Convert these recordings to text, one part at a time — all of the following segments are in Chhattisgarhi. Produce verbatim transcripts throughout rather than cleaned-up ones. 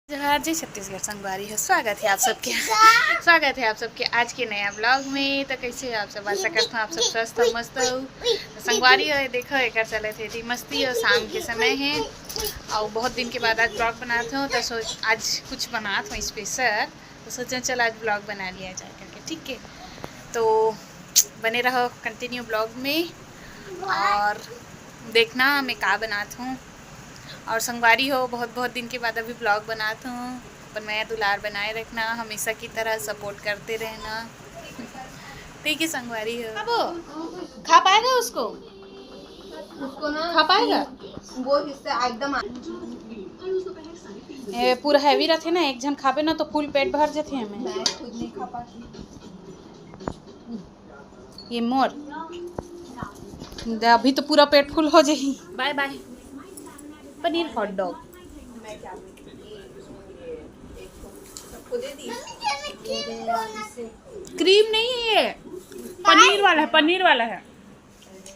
जोहार, जय छत्तीसगढ़ संगवारी हो, स्वागत है आप सबके स्वागत है आप सबके आज के नया ब्लॉग में। तो कैसे हो आप सब? आशा करता हूँ आप सब स्वस्थ हो, मस्त हो। तो संगवारी हो, देखो एकर चलत हे जी मस्ती, और शाम के समय है और बहुत दिन के बाद आज ब्लॉग बनात हो, तो सोच आज कुछ बनात हो स्पेशल, तो सोचा चल आज ब्लॉग बना लिया जाए करके, ठीक है। तो बने रहो कंटिन्यू ब्लॉग में और देखना मैं का बनात हूँ। और संगवारी हो, बहुत बहुत दिन के बाद अभी ब्लॉग बनात हूँ। अपन मया दुलार बनाए रखना, हमेशा की तरह सपोर्ट करते रहना। ठीक है संगवारी हो। अब खा पाएगा उसको? उसको ना खा पाएगा? वो हिस्सा एकदम आ- ए, पूरा हैवी रहते ना, एक जन खाबे ना तो फुल पेट भर जाते हैं। मैं मैं खुद नहीं खा पाती। ये मोर दे, अभी तो पूरा पेट फुल हो जाही। बाय बाय पनीर हॉट डॉग। क्रीम नहीं है ये, पनीर वाला है, पनीर वाला है।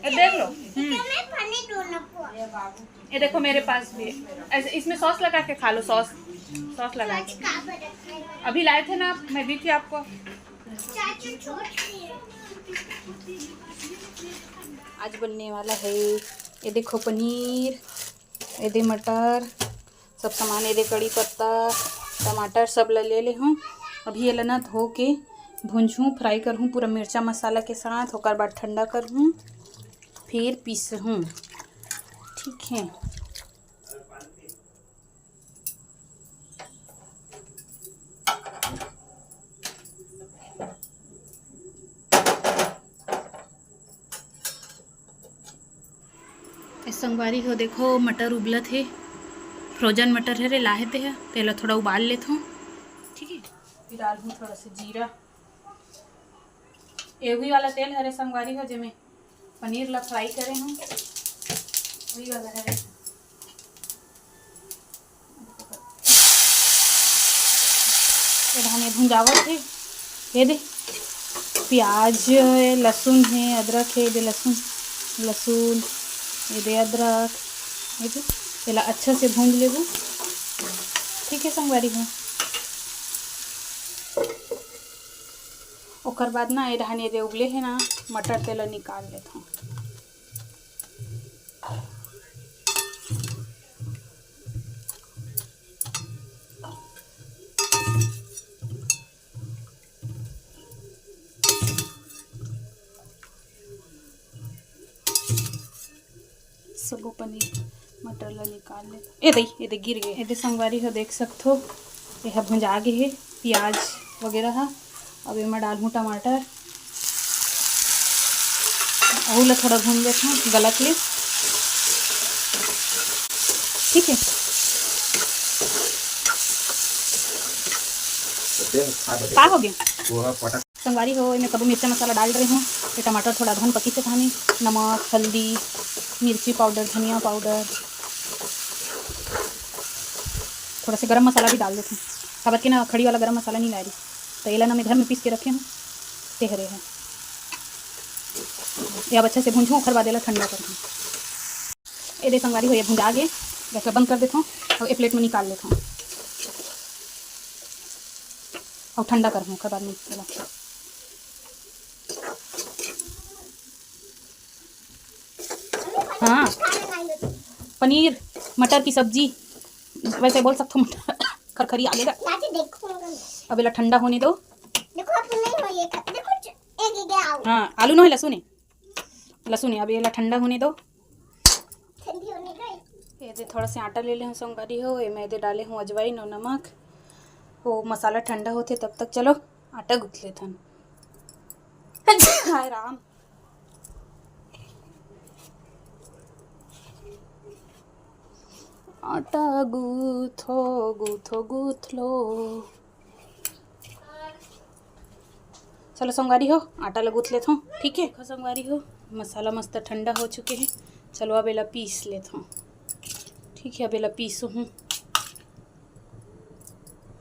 ये देख लो। हम्म। ये देखो मेरे पास भी है। ऐसे इसमें सॉस लगा के खा लो, सॉस, सॉस लगा के। अभी लाए थे ना आप, मैं दी थी आपको। आज बनने वाला है, ये देखो पनीर, ये दे मटर, सब सामान, ये दे कड़ी पत्ता, टमाटर सब ल ले ले हूँ। अभी ये ला ना धो के भूंजहूँ, फ्राई करहूँ पूरा मिर्चा मसाला के साथ, ओकर बाद ठंडा करहूँ, फिर पीसहूँ। ठीक है। ए संगवारी हो, देखो मटर उबलत हे, फ्रोजन मटर हरे, लाहे ते ह, तेला थोड़ा उबाल लेथों। ठीक है, फिर डालहूँ थोड़ा सा जीरा। एवही वाला तेल हरे संगवारी हो, जेमे पनीर ला फ्राई करे हूँ, वही वाला हरे। ये धान ये भुंजावत हे, ये दे प्याज हे, लहसुन हे, अदरक हे, ये दे लहसुन, लहसुन, ये दे अदरक, ये दे, एला अच्छा से भूंज लेबो। ठीक है संगवारी हो, ओकर बाद ना ये धान ये दे उबले हे ना मटर, तेला निकाल लेथों। सबो पनीर मटर ला निकाल ले। ए दई, ए दे गिर गे। ए दे संगवारी हो देख सकथो, ए ह भुंजा गे हे, प्याज वगैरह ह। अब एमा डालहूँ टमाटर, अहू ला थोड़ा भून लेथों गलक ले। ठीक है, का हो गया? संगवारी हो, एमे सबो मिर्चा मसाला डाल रहे हूँ। ये टमाटर थोड़ा धन पकी से खानी, नमक, हल्दी, मिर्ची पाउडर, धनिया पाउडर, थोड़ा से गरम मसाला भी डाल देते हैं। काबर के ना खड़ी वाला गरम मसाला नहीं लाए रही, तो एला ना मैं घर में पीस के रखे हूँ, तेहरे है। ये अब अच्छा से भूंजूँ, ओखर बाद एला ठंडा करहूँ। ए दे संगवारी हो, ये भुंजा गे, गैस ला बंद कर देथों और एक प्लेट में निकाल लेथों और ठंडा करहूँ, ओखर बाद में एला। हाँ, पनीर मटर की सब्जी, वैसे बोल सकथो मटर, खरखरी आ गेगा। लाके देखो। अब एला ठंडा होने दो। देखो, अब नहीं हो ये ख-, देखो, च-, एक ही गया आलू। हाँ, आलू नो है, लहसुन है, लहसुन है। अब एला ठंडा होने दो। ठंडी होने दो। ये दे थोड़ा से आटा ले ले हूँ संगवारी हो, एमे दे डाले हूँ अजवाइन और नमक। वो मसाला ठंडा होथे तब तक चलो आटा गूंथ लेथन। हाय राम। आटा गूथो, गूथो, गूथ लो। चलो संगवारी हो, आटा ला गूथ लेथों। ठीक है, देखो संगवारी हो, मसाला मस्त ठंडा हो चुके हैं। चलो अब एला पीस लेथों। ठीक है, अब एला पीसहूँ।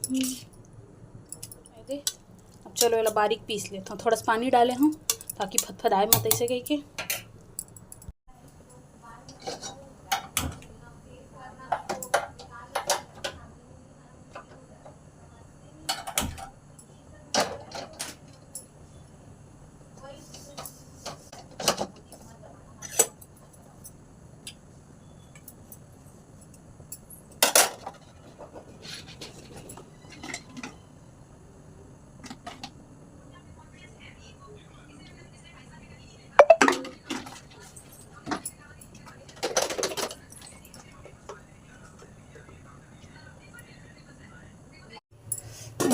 हम्म। ये दे। अब चलो एला बारीक पीस लेथों, थोड़ा सा पानी डाले हूँ ताकि फदफदाए मत ऐसे कह के।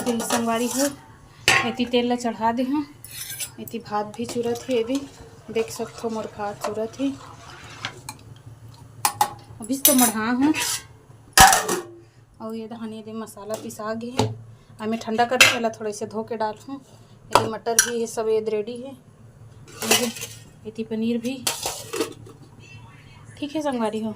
संगवारी हो, एती तेल ला चढ़ा दे हूँ। एती भात भी चुरत हे, ये भी देख सकथो मोर भात चुरत हे। अभी तो मढ़ा हूँ। अउ ये धान ये दे मसाला पिसा गे हे। अब मैं ठंडा करके एला थोड़ा से धो के डालहूँ। ये दे मटर भी हे, सब ये दे ready हे। ये दे एती पनीर भी। ठीक है संगवारी हो।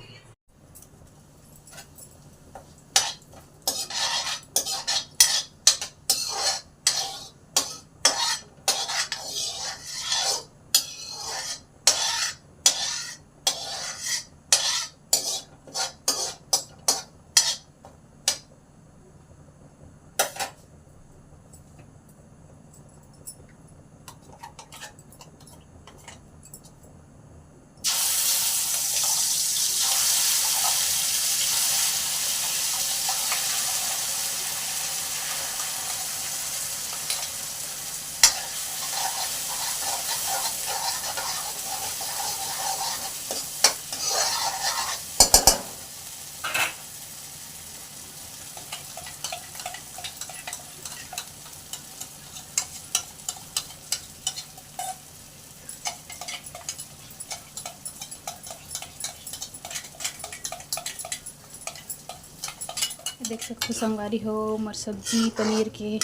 देख सकथो संगवारी हो, मोर सब्जी पनीर के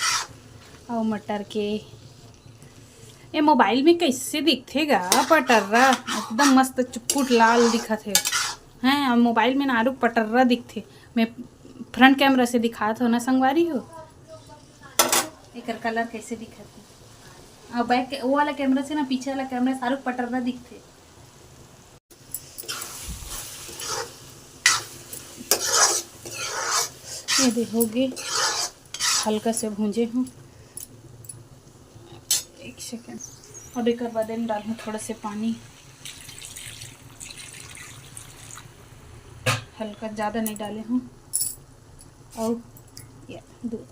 अउ मटर के। ये मोबाइल में कैसे दिखथे गा पटर्रा, एकदम मस्त चुटपुट लाल दिखत हे। हैं, अब मोबाइल में ना आरुग पटर्रा दिखथे। मैं फ्रंट कैमरा से दिखात हो ना संगवारी हो, एकर कलर कैसे दिखत हे। अब बैक, वो वाला कैमरा से ना, पीछे वाला कैमरा से आरुग पटर्रा दिखथे। ये दे हो गे, हल्का से भूंजे हूँ। एक सेकंड। अब एक बाद में डालूँ थोड़ा से पानी, हल्का, ज़्यादा नहीं डाले हूँ। और या दो।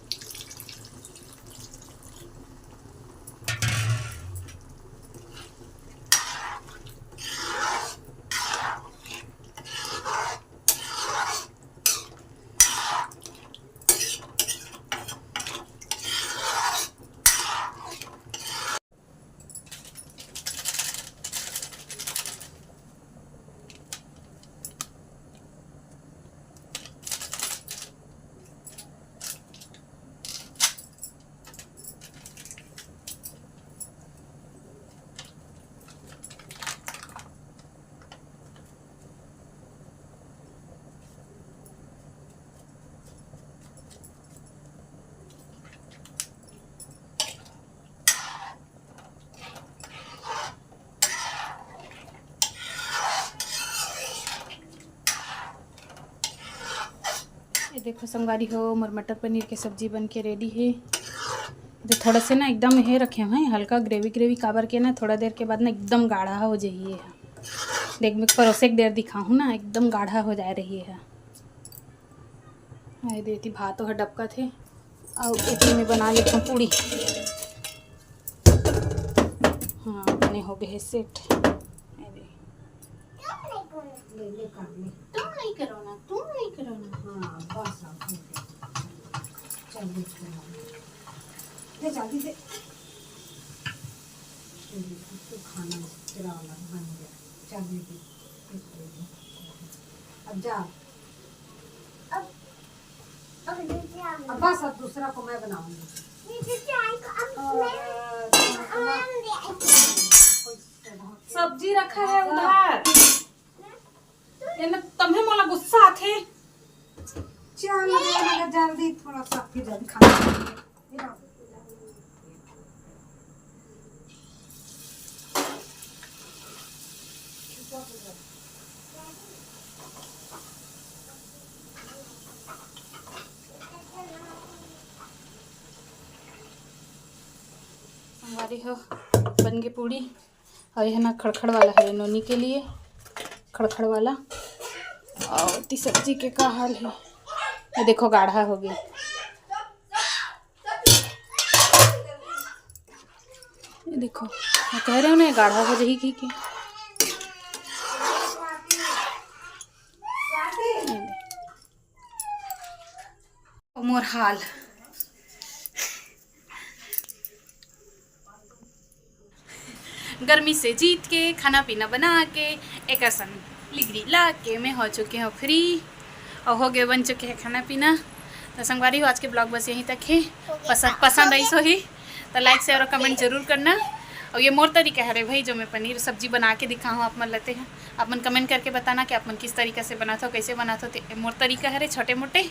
ये देखो संगवारी हो, मोर मटर पनीर के सब्जी बन के रेडी हे। तो थोड़ा से ना एकदम हे रखे हैं, हल्का ग्रेवी ग्रेवी, काबर के ना थोड़ा देर के बाद ना एकदम गाढ़ा हो जाइए है। देख, मैं परोसे के देर दिखाहूँ ना, एकदम गाढ़ा हो जा रही है। ये देती भात ह डबकत हे। अउ एती में बना लेथन पूड़ी। हाँ, बने हो गए हे सेट। अरे। तुम नहीं करो ना, तुम नहीं करो ना। हाँ, बस अब हो गया। चल, देख के आ। ले जल्दी से। ये देखो, तू खाना तेरा वाला बन गया। चल, ये दे, ये दे दे। अब जा। अब, अब बस, अब दूसरा को मैं बनाऊंगी। और, अ, सब्जी रखा है उधर। ये ना तम्हे मोला गुस्सा आथे। चल रे, मगर जल्दी, थोड़ा सा फिर जल्दी खाना। संगवारी हो, बन गे पूड़ी। अउ ये ना खड़खड़ वाला हरे नोनी के लिए, खड़खड़ वाला। अउ ती सब्जी के का हाल हे, ये देखो गाढ़ा हो गया। ये देखो, मैं कह रहे हो ना, ये गाढ़ा हो जाही की, की। मोर हाल। गर्मी से जीत के, खाना पीना बना के, एक असन लिगरी ला के मैं हो चुके हूँ फ्री और हो गए, बन चुके हैं खाना पीना। तो संगवारी हो, आज के ब्लॉग बस यहीं तक है। पसंद पसंद आई सो ही तो लाइक शेयर और कमेंट जरूर करना। और ये मोर तरीका हरे भाई, जो मैं पनीर सब्जी बना के दिखा हूँ आप मन ल, तेहा आप मन कमेंट करके बताना कि आप मन किस तरीका से बनात हो, कैसे बनात हो। ते मोर तरीका हरे छोटे मोटे,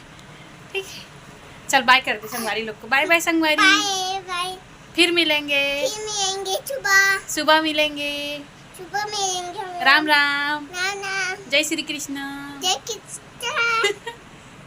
ठीक है। चल बाय कर दे संगवारी लोग को, बाय बाय संगवारी, बाय बाय। फिर मिलेंगे। फिर मिलेंगे सुबह। सुबह मिलेंगे। सुबह मिलेंगे हम। राम राम। राम राम। जय श्री कृष्ण। जय कृष्ण।